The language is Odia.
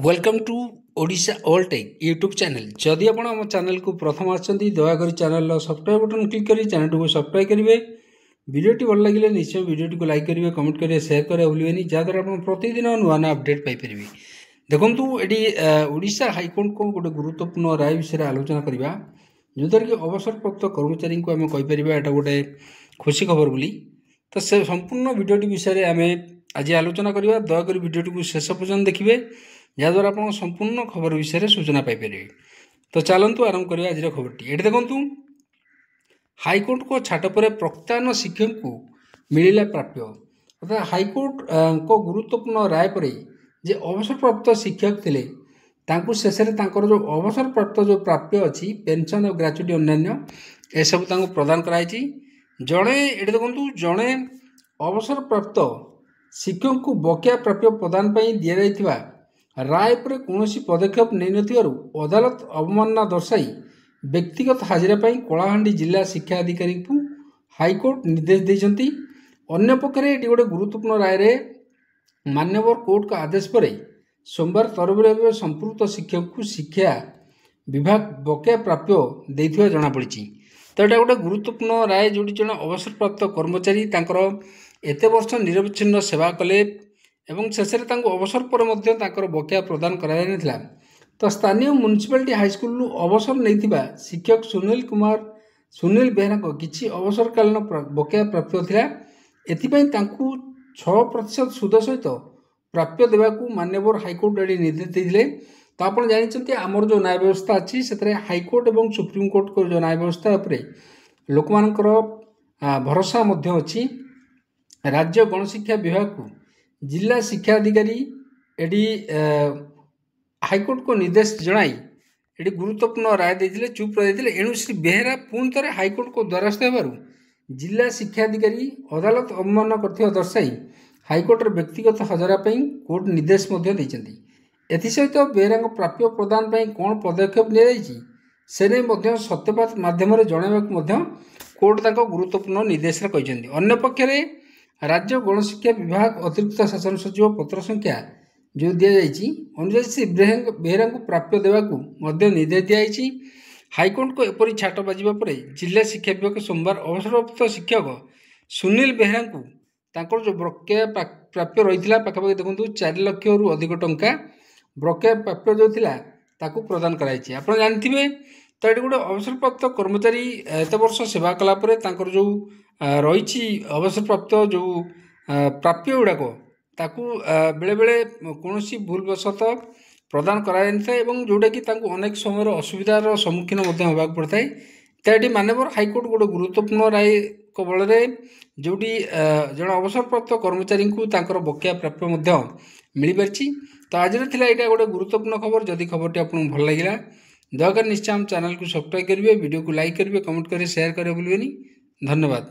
Welcome to Odisha All Tech YouTube channel. ଯଦି ଆପଣ ଆମ ଚ୍ୟାନେଲକୁ ପ୍ରଥମ ଆସିଛନ୍ତି, ଦୟାକରି ଚ୍ୟାନେଲର ସବସ୍କ୍ରାଇବ୍ ବଟନ୍ କ୍ଲିକ୍ କରି ଚ୍ୟାନେଲଟିକୁ ସବସ୍କ୍ରାଇବ୍ କରିବେ। ଭିଡ଼ିଓଟି ଭଲ ଲାଗିଲେ ନିଶ୍ଚୟ ଭିଡ଼ିଓଟିକୁ ଲାଇକ୍ କରିବେ, କମେଣ୍ଟ କରିବେ, ସେୟାର କରିବା ଭୁଲିବେନି, ଯାହାଦ୍ୱାରା ଆପଣ ପ୍ରତିଦିନ ନୂଆ ନୂଆ ଅପଡ଼େଟ୍ ପାଇପାରିବେ। ଦେଖନ୍ତୁ, ଏଠି ଓଡ଼ିଶା ହାଇକୋର୍ଟଙ୍କ ଗୋଟେ ଗୁରୁତ୍ୱପୂର୍ଣ୍ଣ ରାୟ ବିଷୟରେ ଆଲୋଚନା କରିବା, ଯେଉଁଦ୍ୱାରା କି ଅବସରପ୍ରାପ୍ତ କର୍ମଚାରୀଙ୍କୁ ଆମେ କହିପାରିବା ଏଇଟା ଗୋଟେ ଖୁସି ଖବର ବୋଲି। ତ ସେ ସମ୍ପୂର୍ଣ୍ଣ ଭିଡ଼ିଓଟି ବିଷୟରେ ଆମେ ଆଜି ଆଲୋଚନା କରିବା। ଦୟାକରି ଭିଡ଼ିଓଟିକୁ ଶେଷ ପର୍ଯ୍ୟନ୍ତ ଦେଖିବେ, ଯାହାଦ୍ୱାରା ଆପଣ ସମ୍ପୂର୍ଣ୍ଣ ଖବର ବିଷୟରେ ସୂଚନା ପାଇପାରିବେ। ତ ଚାଲନ୍ତୁ ଆରମ୍ଭ କରିବା ଆଜିର ଖବରଟି। ଏଠି ଦେଖନ୍ତୁ, ହାଇକୋର୍ଟଙ୍କ ଛାଟ ପରେ ପ୍ରତ୍ୟାୟନ ଶିକ୍ଷକଙ୍କୁ ମିଳିଲା ପ୍ରାପ୍ୟ। ଅର୍ଥାତ୍ ହାଇକୋର୍ଟଙ୍କ ଗୁରୁତ୍ୱପୂର୍ଣ୍ଣ ରାୟ ପରେ ଯେ ଅବସରପ୍ରାପ୍ତ ଶିକ୍ଷକ ଥିଲେ, ତାଙ୍କୁ ଶେଷରେ ତାଙ୍କର ଯେଉଁ ଅବସରପ୍ରାପ୍ତ ଯେଉଁ ପ୍ରାପ୍ୟ ଅଛି, ପେନସନ୍ ଆଉ ଗ୍ରାଚୁଇଟି ଅନ୍ୟାନ୍ୟ ଏସବୁ ତାଙ୍କୁ ପ୍ରଦାନ କରାଯାଇଛି। ଜଣେ, ଏଠି ଦେଖନ୍ତୁ, ଜଣେ ଅବସରପ୍ରାପ୍ତ ଶିକ୍ଷକଙ୍କୁ ବକେୟା ପ୍ରାପ୍ୟ ପ୍ରଦାନ ପାଇଁ ଦିଆଯାଇଥିବା ରାୟ ଉପରେ କୌଣସି ପଦକ୍ଷେପ ନେଇନଥିବାରୁ ଅଦାଲତ ଅବମାନନା ଦର୍ଶାଇ ବ୍ୟକ୍ତିଗତ ହାଜିରା ପାଇଁ କଳାହାଣ୍ଡି ଜିଲ୍ଲା ଶିକ୍ଷା ଅଧିକାରୀଙ୍କୁ ହାଇକୋର୍ଟ ନିର୍ଦ୍ଦେଶ ଦେଇଛନ୍ତି। ଅନ୍ୟପକ୍ଷରେ ଏଠି ଗୋଟେ ଗୁରୁତ୍ୱପୂର୍ଣ୍ଣ ରାୟରେ ମାନ୍ୟବର କୋର୍ଟଙ୍କ ଆଦେଶ ପରେ ସୋମବାର ତରବରିଆ ଭାବେ ସମ୍ପୃକ୍ତ ଶିକ୍ଷକଙ୍କୁ ଶିକ୍ଷା ବିଭାଗ ବକେୟା ପ୍ରାପ୍ୟ ଦେଇଥିବା ଜଣାପଡ଼ିଛି। ତ ଏଇଟା ଗୋଟେ ଗୁରୁତ୍ୱପୂର୍ଣ୍ଣ ରାୟ, ଯେଉଁଠି ଜଣେ ଅବସରପ୍ରାପ୍ତ କର୍ମଚାରୀ ତାଙ୍କର ଏତେ ବର୍ଷ ନିରବଚ୍ଛିନ୍ନ ସେବା କଲେ ଏବଂ ଶେଷରେ ତାଙ୍କୁ ଅବସର ପରେ ମଧ୍ୟ ତାଙ୍କର ବକେୟା ପ୍ରଦାନ କରାଯାଇନଥିଲା। ତ ସ୍ଥାନୀୟ ମ୍ୟୁନିସିପାଲିଟି ହାଇସ୍କୁଲରୁ ଅବସର ନେଇଥିବା ଶିକ୍ଷକ ସୁନୀଲ କୁମାର ସୁନୀଲ ବେହେରାଙ୍କ କିଛି ଅବସରକାଳୀନ ବକେୟା ପ୍ରାପ୍ୟ ଥିଲା। ଏଥିପାଇଁ ତାଙ୍କୁ 6% ସୁଧ ସହିତ ପ୍ରାପ୍ୟ ଦେବାକୁ ମାନ୍ୟବର ହାଇକୋର୍ଟ ଏଠି ନିର୍ଦ୍ଦେଶ ଦେଇଥିଲେ। ତ ଆପଣ ଜାଣିଛନ୍ତି, ଆମର ଯେଉଁ ନ୍ୟାୟ ବ୍ୟବସ୍ଥା ଅଛି, ସେଥିରେ ହାଇକୋର୍ଟ ଏବଂ ସୁପ୍ରିମକୋର୍ଟଙ୍କ ଯେଉଁ ନ୍ୟାୟ ବ୍ୟବସ୍ଥା ଉପରେ ଲୋକମାନଙ୍କର ଭରସା ମଧ୍ୟ ଅଛି। ରାଜ୍ୟ ଗଣଶିକ୍ଷା ବିଭାଗକୁ ଜିଲ୍ଲା ଶିକ୍ଷା ଅଧିକାରୀ ଏଠି ହାଇକୋର୍ଟଙ୍କ ନିର୍ଦ୍ଦେଶ ଜଣାଇ ଏଠି ଗୁରୁତ୍ୱପୂର୍ଣ୍ଣ ରାୟ ଦେଇଥିଲେ, ଚୁପ୍ ରହିଯାଇଥିଲେ। ଏଣୁ ଶ୍ରୀ ବେହେରା ପୁଣି ଥରେ ହାଇକୋର୍ଟଙ୍କ ଦ୍ୱାରସ୍ଥ ହେବାରୁ ଜିଲ୍ଲା ଶିକ୍ଷାଧିକାରୀ ଅଦାଲତ ଅବମାନନା କରିଥିବା ଦର୍ଶାଇ ହାଇକୋର୍ଟରେ ବ୍ୟକ୍ତିଗତ ହାଜରା ପାଇଁ କୋର୍ଟ ନିର୍ଦ୍ଦେଶ ମଧ୍ୟ ଦେଇଛନ୍ତି। ଏଥିସହିତ ବେହେରାଙ୍କ ପ୍ରାପ୍ୟ ପ୍ରଦାନ ପାଇଁ କ'ଣ ପଦକ୍ଷେପ ନିଆଯାଇଛି, ସେ ନେଇ ମଧ୍ୟ ସତ୍ୟପାଠ ମାଧ୍ୟମରେ ଜଣାଇବାକୁ ମଧ୍ୟ କୋର୍ଟ ତାଙ୍କ ଗୁରୁତ୍ୱପୂର୍ଣ୍ଣ ନିର୍ଦ୍ଦେଶରେ କହିଛନ୍ତି। ଅନ୍ୟପକ୍ଷରେ ରାଜ୍ୟ ଗଣଶିକ୍ଷା ବିଭାଗ ଅତିରିକ୍ତ ଶାସନ ସଚିବ ପତ୍ର ସଂଖ୍ୟା ଯେଉଁ ଦିଆଯାଇଛି ଅନୁଯାୟୀ ଶ୍ରୀ ବେହେରାଙ୍କୁ ପ୍ରାପ୍ୟ ଦେବାକୁ ମଧ୍ୟ ନିର୍ଦ୍ଦେଶ ଦିଆଯାଇଛି। ହାଇକୋର୍ଟଙ୍କ ଏପରି ଛାଟ ବାଜିବା ପରେ ଜିଲ୍ଲା ଶିକ୍ଷା ବିଭାଗ ସୋମବାର ଅବସରପ୍ରାପ୍ତ ଶିକ୍ଷକ ସୁନୀଲ ବେହେରାଙ୍କୁ ତାଙ୍କର ଯେଉଁ ବକେୟା ପ୍ରାପ୍ୟ ରହିଥିଲା, ପାଖାପାଖି ଦେଖନ୍ତୁ 4 ଲକ୍ଷରୁ ଅଧିକ ଟଙ୍କା ବକେୟା ପ୍ରାପ୍ୟ ଯେଉଁ ଥିଲା, ତାକୁ ପ୍ରଦାନ କରାଯାଇଛି। ଆପଣ ଜାଣିଥିବେ ତ, ଏଠି ଗୋଟେ ଅବସରପ୍ରାପ୍ତ କର୍ମଚାରୀ ଏତେ ବର୍ଷ ସେବା କଲା ପରେ ତାଙ୍କର ଯେଉଁ ରହିଛି ଅବସରପ୍ରାପ୍ତ ଯେଉଁ ପ୍ରାପ୍ୟ ଗୁଡ଼ାକ, ତାକୁ ବେଳେବେଳେ କୌଣସି ଭୁଲବଶତଃ ପ୍ରଦାନ କରାଯାଇନଥାଏ ଏବଂ ଯେଉଁଟାକି ତାଙ୍କୁ ଅନେକ ସମୟରେ ଅସୁବିଧାର ସମ୍ମୁଖୀନ ମଧ୍ୟ ହେବାକୁ ପଡ଼ିଥାଏ। ତ ଏଠି ମାନ୍ୟବର ହାଇକୋର୍ଟ ଗୋଟେ ଗୁରୁତ୍ୱପୂର୍ଣ୍ଣ ରାୟଙ୍କ ବଳରେ ଯେଉଁଠି ଜଣେ ଅବସରପ୍ରାପ୍ତ କର୍ମଚାରୀଙ୍କୁ ତାଙ୍କର ବକେୟା ପ୍ରାପ୍ୟ ମଧ୍ୟ ମିଳିପାରିଛି। ତ ଆଜିର ଥିଲା ଏଇଟା ଗୋଟେ ଗୁରୁତ୍ୱପୂର୍ଣ୍ଣ ଖବର। ଯଦି ଖବରଟି ଆପଣଙ୍କୁ ଭଲ ଲାଗିଲା, ଦୟାକରି ନିଶ୍ଚୟ ଆମ ଚ୍ୟାନେଲକୁ ସବସ୍କ୍ରାଇବ୍ କରିବେ, ଭିଡ଼ିଓକୁ ଲାଇକ୍ କରିବେ, କମେଣ୍ଟ କରିବେ, ସେୟାର କରିବେ ଭୁଲିବେନି। ଧନ୍ୟବାଦ।